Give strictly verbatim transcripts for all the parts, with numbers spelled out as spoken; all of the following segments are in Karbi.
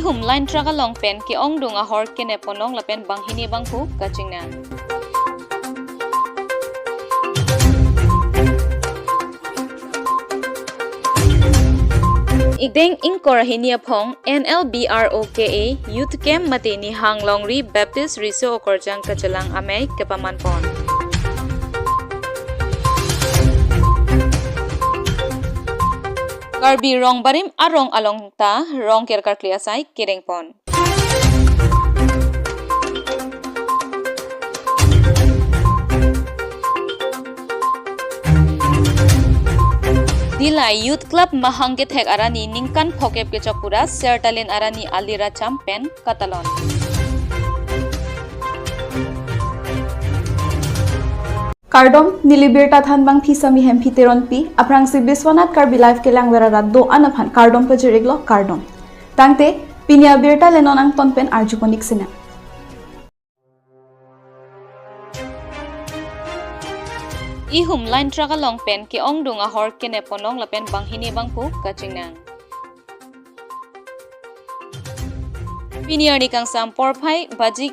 Ihum line truck along pen ke-ongdung ahor kenep ponlong lapen banghini bangphu kachingnang. Ikdeng ingkoi ra hini aphong N L B R O K A Youth Camp mate Nihang Longri Baptist Riso Okorjang kachelang amei kepaman pon. Karbi Rongbarim arong along ta Rongker karkli asai kereng pon. Dillai Youth Club mahang kethek arani ningkan phokep kechok pura Sertalin arani alira cham pen katalon. Kardom, neli birta thanbang Phisami Hemphi Teronpi, aphrangsi Biswanath Karbi Live kelangver arat do-an aphan kardom pajir-iklo, kardom. Tangte, pini abirta le non angton pen arju pon-ik sinang. Ihum line truck along pen ke-ongdung ahor kenep ponlong lapen banghini bangphu kachingnang. Pini arni kangsam porphai baji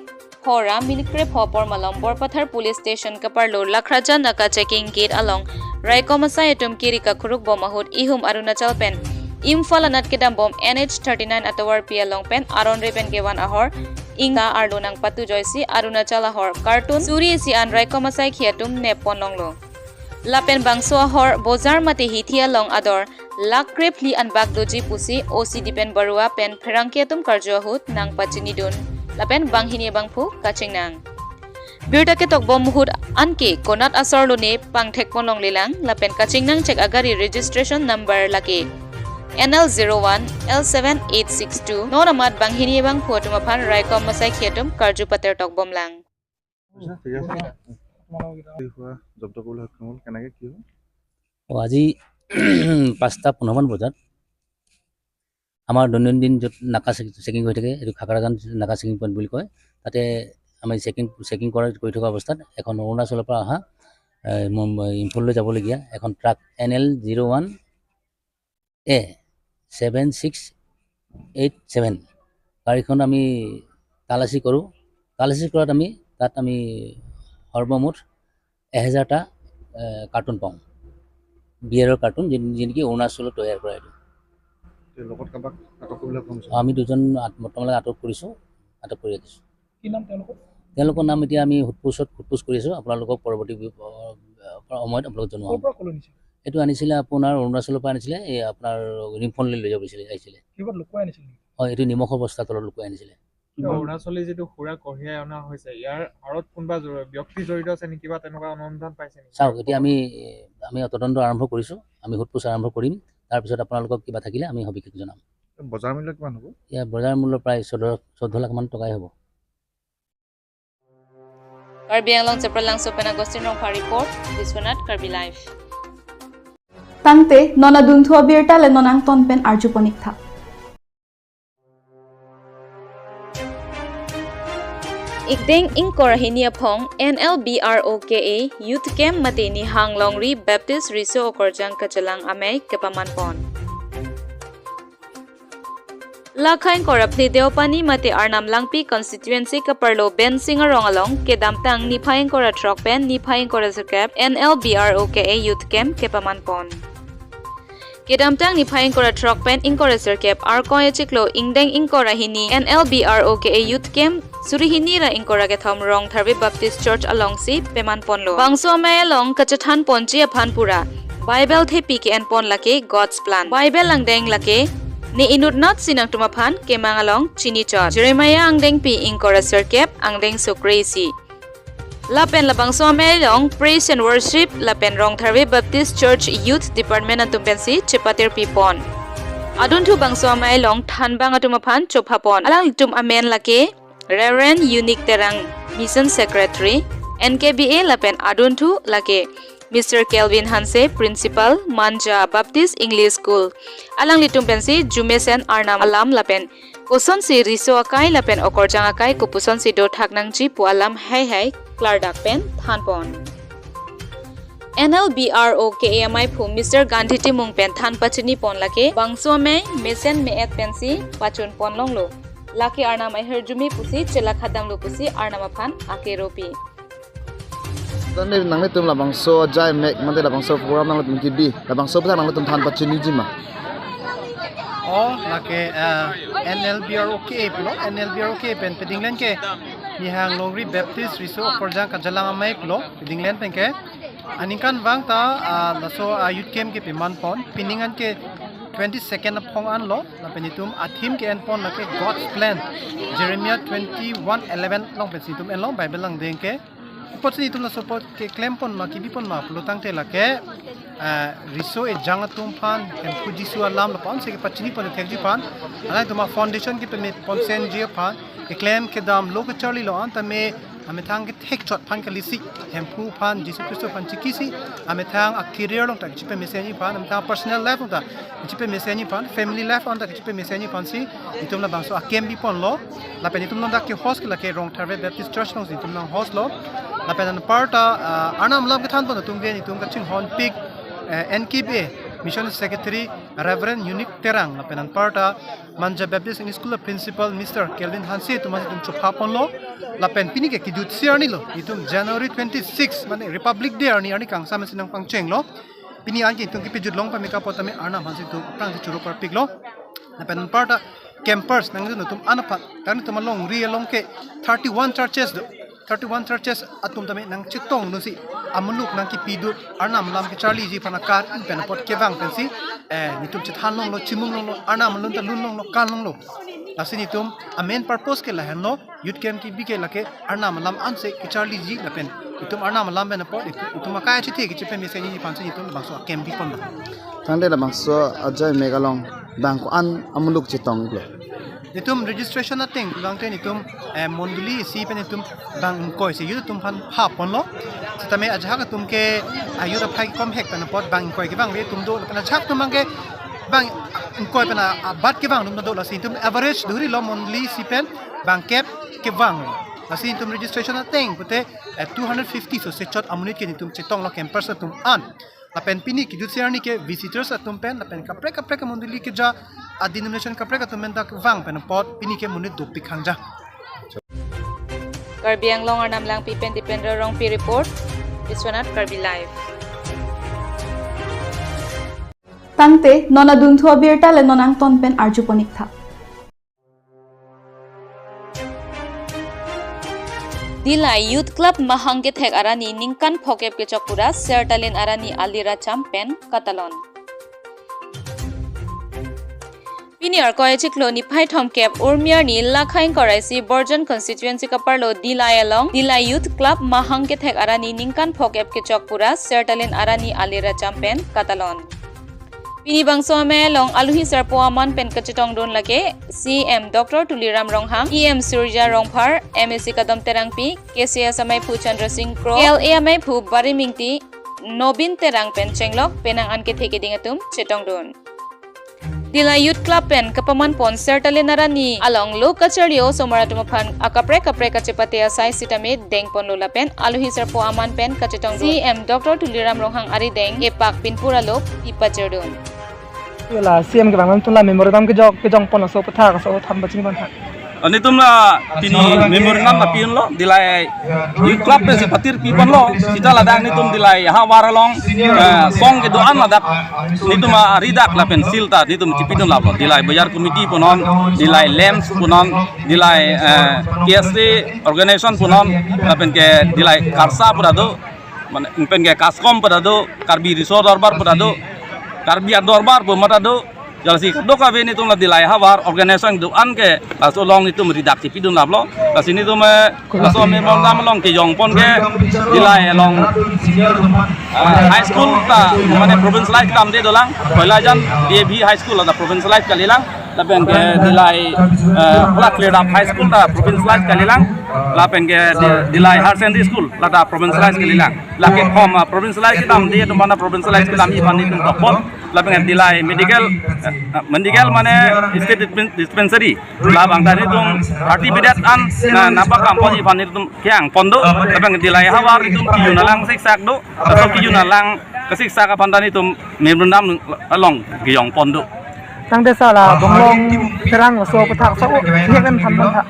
phora minute krepho apor malom Borpathar Police Station kaparlo Lakhrajan aka checking gate along raikom asai atum kiri kakhuruk bom ahut ihum Arunachal pen Imphal anat kedam bom N H thirty-nine atovarpi along pen aron re pen kevan ahor ingta arlo nangpatu joisi Arunachal ahor carton suri isi an raikom asai khi atum nep ponlonglo. Lapen bangso ahor bojar mate hithi along ador lakh krephli anbak doji pusi O C Dipen Barua pen pherangke atum karju ahut nangpachinidun lapen banghini bangphu kachingnang. Birta ketok bom ahut anke konat asor lone pangthek ponlonglelang lapen kachingnang chek agari registration number lake N L zero one L seven eight six two. Non amat banghini bangphu atum aphan raikom asai khi atum karju pater tok bomlang. বুজিছা? ঠিক আছে। এই খোৱা জব্দ কৰিবলৈ সক্ষম হ'ল, কেনেকে কি হ'ল? অ, আজি পাঁচটা পোন্ধৰমান বজাত আমাৰ দৈনন্দিন য'ত নাকা চেক-, চেকিং হৈ থাকে, এইটো খাকাৰাজান নাকা চেকিং পইণ্ট বুলি কয়, তাতে আমি চেকিং, চেকিং কৰা, কৰি থকা অৱস্থাত এখন অৰুণাচলৰ পৰা অহা, এ, মুম্বাই, ইম্ফললৈ যাবলগীয়া এখন truck N L zero' one A seven six eight seven গাড়ীখন আমি তালাচী কৰোঁ। তালাচী কৰাত আমি, তাত আমি সৰ্বমুঠ এহেজাৰটা, এ, কাৰ্টুন পাওঁ, বিয়েৰৰ কাৰ্টুন, যি-, যি নেকি অৰুণাচলত তৈয়াৰ কৰা এইটো। এই লগত কাৰোবাক আটক কৰিবলৈ সক্ষম হৈছে? আমি দুজন আট-, বৰ্তমানলৈকে আটক কৰিছোঁ, আটক কৰি ৰাখিছোঁ। কি নাম তেওঁলোকৰ? তেওঁলোকৰ নাম এতিয়া আমি সোধপোছত, সোধপোছ কৰি আছোঁ। আপোনালোকক পৰৱৰ্তী বি-, অ, সময়ত আপোনালোকক জনোৱা ক'ৰ হ'ব। পৰা ক'লৈ নিছিল? এইটো আনিছিলে আপোনাৰ অৰুণাচলৰ পৰা আনিছিলে, এই আপোনাৰ ৰিম্ফললৈ লৈ যাব দিছিলে, আহিছিলে। কিবা লুকুৱাই আনিছিল নেকি? হয়, এইটো নিমখৰ বস্তা তলত লুকুৱাই আনিছিলে। এতিয়া অৰুণাচলী যিটো সুৰা কঢ়িয়াই অনা হৈছে, ইয়াৰ আঁৰত কোনোবা জড়-, ব্যক্তি জড়িত আছে নেকি বা তেনেকুৱা অনুসন্ধান পাইছে নেকি? চাওক, এতিয়া আমি, আমি তদন্ত আৰম্ভ কৰিছোঁ, আমি সোধপোছ আৰম্ভ কৰিম, তাৰপিছত আপোনালোকক কিবা থাকিলে আমি সবিশেষ জনাম। বজাৰ মূল্য কিমান হ'ব? ইয়াৰ বজাৰ মূল্য প্ৰায় চৈধ্য, চৈধ্য লাখ মান টকাই হ'ব। Karbi Anglong Chepralangso pen Agustin Rongphar report, Biswanath Karbi Live. Tangte, non adunthu abirta le non angton pen arju pon-ik tha. Ikdeng ingkoi ra hini aphong N L B R O K A Youth Camp mate Nihang Longri Baptist Riso Okorjang kachelang amei kepaman pon. Lakha ingkoi ra phli Deopani mate Arnam Langpi constituency kaparlo Bensing arong along kedamtang niphai ingkoi ra throk pen niphai ingkoi ra sirkep N L B R O K A Youth Camp kepaman pon. Kedamtang niphai ingkoi ra throk pen ingkoi ra sirkep Arkoi achiklo ingdeng ingkoi ra hini N L B R O K A Youth Camp suri hini ra ingkoi ra kethom Rongtharve Baptist Church alongsi peman ponlo. Bangso amei along kachethan ponji aphan pura Bible thepi ke-en pon lake God's Plan. Bible angdeng lake, ne inutnat si nangtum aphan kemang along chini chot. Jeremiah angdengpi ingkoi ra sirkep angdengso kre-isi. Lapen labangso amei along Praise and Worship lapen Rongtharve Baptist Church Youth Department atum pensi chepatirpi pon. Adunthu bangso amei along thanbang atum aphan chopha pon. Alanglitum amen lake Reverend Unique Terang, Mission Secretary, N K B A lapen adunthu lake Mister Kelvin Hanse, Principal, Manja Baptist English School. Alanglitum pensi jumesen arnam alam lapen kosonsi riso akai lapen okorjang akai kopusonsi dothak nangji pu alam heihei klardak pen than pon. N L B R O K A amaiphu Mister Gandhi Timung pen than pachini pon lake bangso amei mesen me-et pensi pachun pon longlo. Lake Arnam ahirjume pusi chelakhat damlo pusi Arnam aphan akeropi. Tangte nanglitum labangso ajai mek mate labangso program nanglitum kebi, labangso aphuthak nanglitum than pachiniji ma? Oh, lake, eh, N L B R O K A pulo, N L B R O K A pen pedinglen ke Nihang Longri Baptist Riso Akorjang Kajalang Amei pulo, pedinglen pen ke aningkanvang ta, ah, laso, ah, youth camp ke pemanpon, pining an ke twenty-second aphong anlo, lapen itum a-theme ke enpon lake God's Plan, Jeremiah twenty-one eleven along pensi itum enlo, Bible langdeng ke. Apotsi itum laso apot keklempon ma, kebipon ma pulo tangte lake, ah, riso ejang atum aphan Hemphu Jisu alam lapu-an si kepachinipon thekji aphan, alangtum a-foundation kepemeponsenji aphan, keklem kedam lo kacharlilo, anta me amethang kethek chot aphan kalisi, Hemphu aphan, Jisu Khristo aphan chikisi, amethang a-career along ta kachipemesenji aphan, amethang personal life along ta kachipemesenji aphan, family life along ta kachipemesenji aphan si itum labangso a-camp biponlo. Lapen itum non dak ke-host ke lake Rongtharve Baptist Church alongsi itum nang-host lo. Lapen anparta, ah, Arnam alam kethanpon atum ke itum kachinghonpik, eh, N K B A Mission Secretary Reverend Unique Terang, lapen anparta Manja Baptist English School Principal Mister Kelvin Hanse atum atum chophaponlo. Lapen pini ke kejutsi arni lo, itum January twenty-six, mane Republic Day arni, arni kangsam si nangpangchenglo. Pini anke itum kepejut long pameka apot tame Arnam aphansi itum aphrangsi choro parpiklo. Lapen anparta campers nanglitum atum an aphan, nanglitum alongri along ke thirty-one churches do. Thirty-one churches atum tame nangchetongdunsi amuluk nangkepidun, Arnam alam kecharliji aphan akar-i pen apot kevang pensi, eh, netum chethan longlo, chimung longlo, Arnam alun ta lun longlo, kan longlo. Lasi netum a-main purpose ke lahenlo, youth camp kebi ke lake Arnam alam ansi kecharliji lapen itum Arnam alam pen apot itum, itum akai achethe kechipemesenji aphansi itum labangso a-camp biponlo. Tangte labangso ajai mek along bang ko-an amuluk chetonglo? Itum registration ateng pulo tangte itum, eh, mondoli isi pen itum bang ingkoi si youth atum aphan phaponlo. Sitame ajahak atum ke, ah, youth aphai komhek pen apot bang ingkoi kevangve atum do, lapen ajahak atum abang ke bang ingkoi pen a-, abat kevang atum do, lasi itum average dhurilo mondoli isi pen bang kep kevang. Lasi itum registration ateng pute, eh, two hundred fifty so sechot amonit ke itum chetonglo campers atum an. Lapen pini kejutsi arni ke visitors atum pen, lapen kaprek kaprek amondoli keja, a-denomination kaprek atum pen dak vang pen apot pini ke monit dopik hangja. Karbi Anglong Arnam Langpi pen Dipendra Rongpi report, Biswanath Karbi Live. Tangte non adunthu abirta le non angton pen arjupon-ik tha. Dillai Youth Club mahang kethek arni ningkan phokep kechok pura Sertalin arni aliracham pen katalon. Pini Arkoi achiklo niphai thomkep Urmi arni Lakhaing Koraisi Borjan constituency kaparlo Dillai along Dillai Youth Club mahang kethek arni ningkan phokep kechok pura Sertalin arni aliracham pen katalon. Pini bangso amei along aluhi sarpo aman pen kachetongdun lake C M Doctor Tuliram Ronghang, E M Surjya Rongphar, M A C Kadom Terangpi, K C S amaiphu Chandra Singh Kro, K L A amaiphu Barim Ingti, Nobin Terang pen chenglok penang an kethe keding atum chetongdun. Dillai Youth Club pen kapamanpon Sertalin arni along lo kacharli osomar atum aphan akaprek kaprek kachepate asai sitame dengponlo lapen aluhi sarpo aman pen kachetong C M Doctor Tuliram Ronghang arideng epak pinpur alo pipachirdun. La C M kevang atum la memorandum kejok, kejongpon laso aphuthak, laso aphuthak bachinipon tha. Netum la pini memorandum la pi-unlo, Dillai Youth Club pensi patir piponlo, sita ladak netum Dillai havar along, eh, song kedo-an ladak netum ari dak lapen seal ta netum chipidun laplo. Dillai Bazar Committee punon, Dillai LAMPS punon, Dillai, eh, K S A organization punon, lapen ke Dillai KARSA pu ta do, mane, pen ke KASCOM pu ta do, Karbi Riso Dorbar pu ta do, Karbi Adorbar pu ma ta do, jalsi kadokave netum la Dillai havar organization do-an ke, laso along netum ari dak chipidun laplo. Lasi netum, eh, laso memorandum along kejongpon ke Dillai along, eh, high school ta, mane provincialize kedamde dolang, Koilajan D A V High School la ta provincialize kalilang, lapen ke Dillai, eh, Black Clear Up High School ta provincialize kalilang, lapen ke Di-, Dillai Higher Secondary School la ta provincialize kalilang. Lake form, ah, provincialize kedamde atum aphan ta provincialize kedamji aphan netum tokpon. Lapen Dillai medical, eh, medical mane state dispen-, dispensary, labang ta netum thirty bedded an, na, nangpakam ponji aphan netum kehang pon do. Lapen Dillai havar netum kejun alang siksak do. Laso kejun alang kesiksak aphan ta netum memorandum along kejongpon do. Tangte sala Bonglong Terang laso aputhak so hek an than man tha.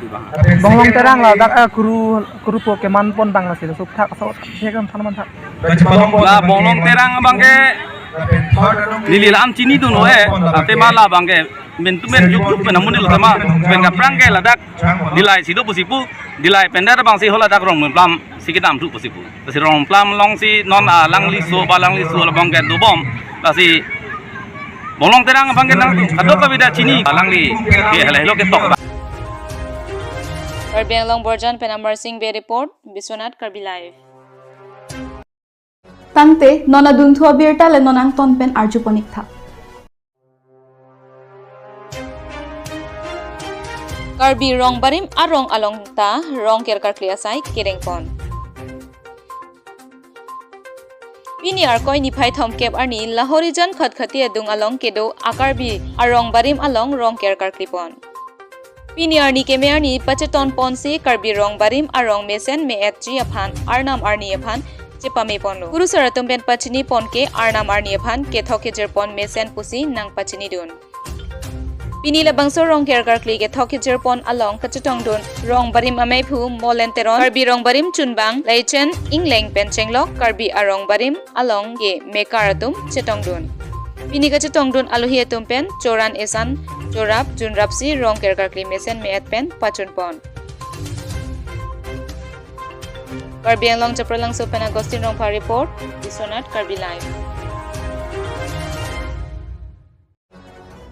Bonglong Terang ladak a kuru kuru po keman pon bang lasi laso aputhak so hek an than man tha. La Bonglong Terang abang ke neli la-an chinidun lo eh. Ate ma labang ke men tu men juk juk pen amonit lo tema pen kaprang ke ladak Dillai si do pusi pu, Dillai pen dak abang si ho ladak Rongplam si kedam thu pusi pu. Lasi Rongplam along si non alangli so ba alangli so labang ke dobom. Lasi Bonglong Terang abang ke nang kadokave ta chini alangli ke helai lo ketok ba. Karbi Anglong Borjan pen Amar Singh Bey report, Biswanath Karbi Live. Tangte non adunthu abirta le non angton pen arju pon ik tha. Karbi Rong Barim arong along ta rong kerkarkli asai kereng pon. Pini Arkoi niphai thomkep arni Lahorijan Khatkhati adung along kedo a-Karbi arong barim along rong kerkarkli pon. Pini arni keme arni pacheton ponsi Karbi Rong Barim arong mesen me-etji aphan Arnam arni aphan chepame ponlo. Kurusar atum pen pachini pon ke Arnam arni aphan kethok kejir pon mesen pusi nang pachinidun. Pini labangso rong kerkarkli kethok kejir pon along kachetongdun Rong Barim ameiphu Molen Teron, Karbi Rong Barim chunbang Leichen Engleng pen chenglok Karbi arong barim along ke mekar atum chetongdun. Pini kachetongdun alohi atum pen choran esan chorap junrapsi rong kerkarkli mesen me-et pen pachun pon. Karbi Anglong Chapralangso pen Augustine Rongphar report, Biswanath Karbi Live.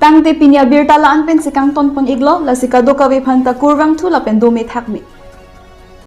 Tangte pini abirta la-an pensi kangton pon iklo, lasi kadokave aphan ta kurvangthu lapen dome thakme.